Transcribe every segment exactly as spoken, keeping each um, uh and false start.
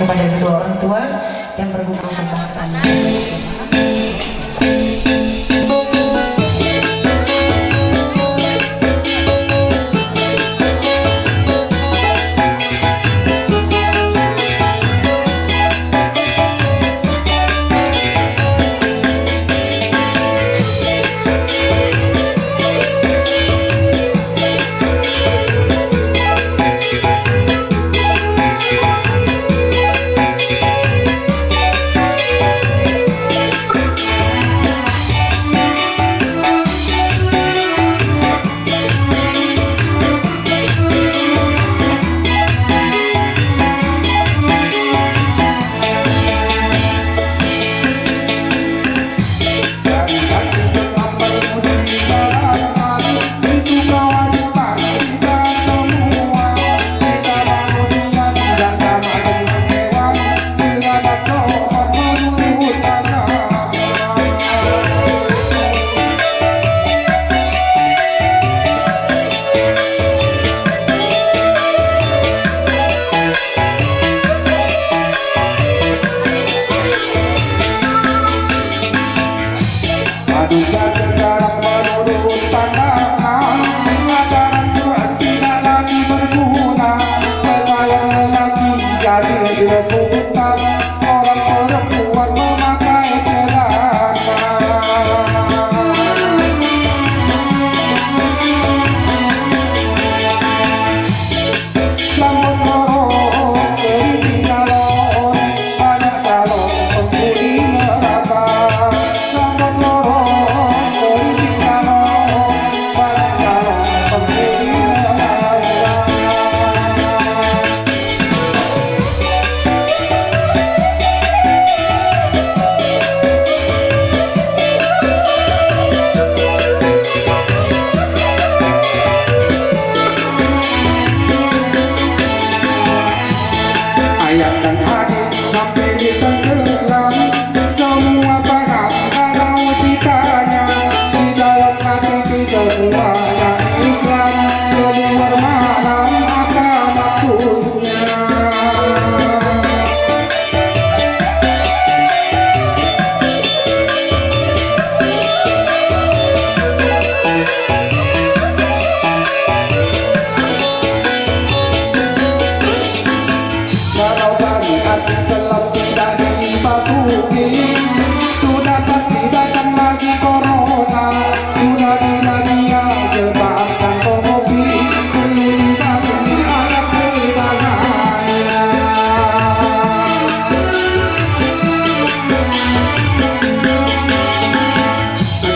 kepada kedua orang tua dan berguna untuk bangsa. Aduh, jaga jarak menurut pandangan, pelajaran Quran tidak lagi berguna, percaya lagi jadi rebutan, orang perempuan memakai celana. Lam beunurot seuriding calon, banyak calon penghuni neraka. Lam beunurot seuriding calon, banyak calon penghuni neraka. Ayah dan adik sampai di tenggelam, semua barang kalau ditanya, di dalam hati kita semua anak Islam, keluar malam apa maksudnya? Kalau dari hati gelap tidak dipatuhi, sudah pasti datang lagi corona. Sudah dilania jebak kantong kopi, perlu dibagi anak berbahaya.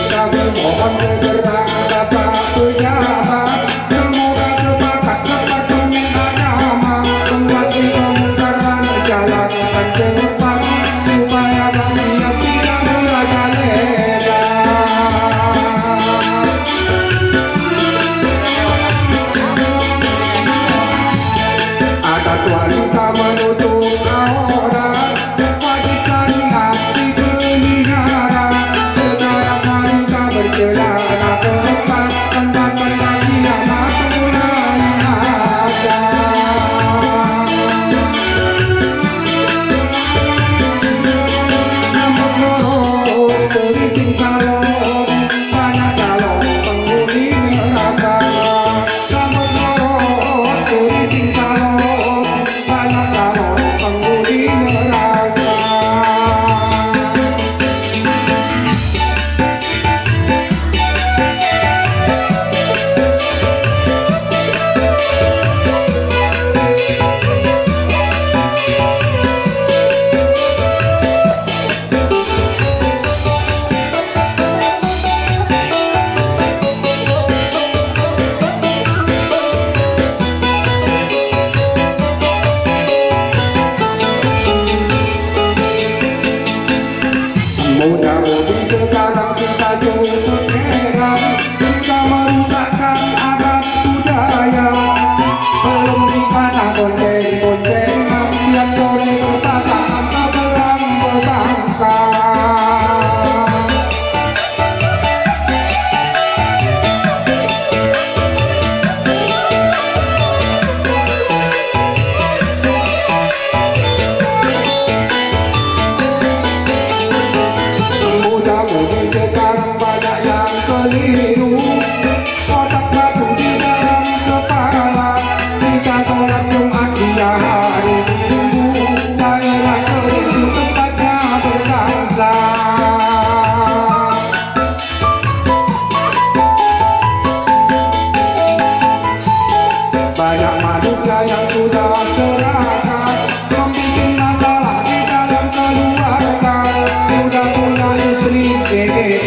Kami mohon segera Bapak pejabat, semoga sepakat Departemen Agama membuat pemutaran jalan pantai Lepas supaya rakyat tidak merajalela. Adat wanita menutup aurat, wajib syariat dipelihara. Sekarang wanita bercelana ketat, tanda-tanda kiamat mulai ada. Nomor dua, sering calon, banyak calon penghuni neraka. Nomor dua, sering calon, banyak calon penghuni neraka. Muda-mudi sekarang kita jemput heran, kita merusakkan adat budaya. Belum nikah dah bonceng-boncengan, tiap sore berpasangan tak berang berbangsa. Sri P P K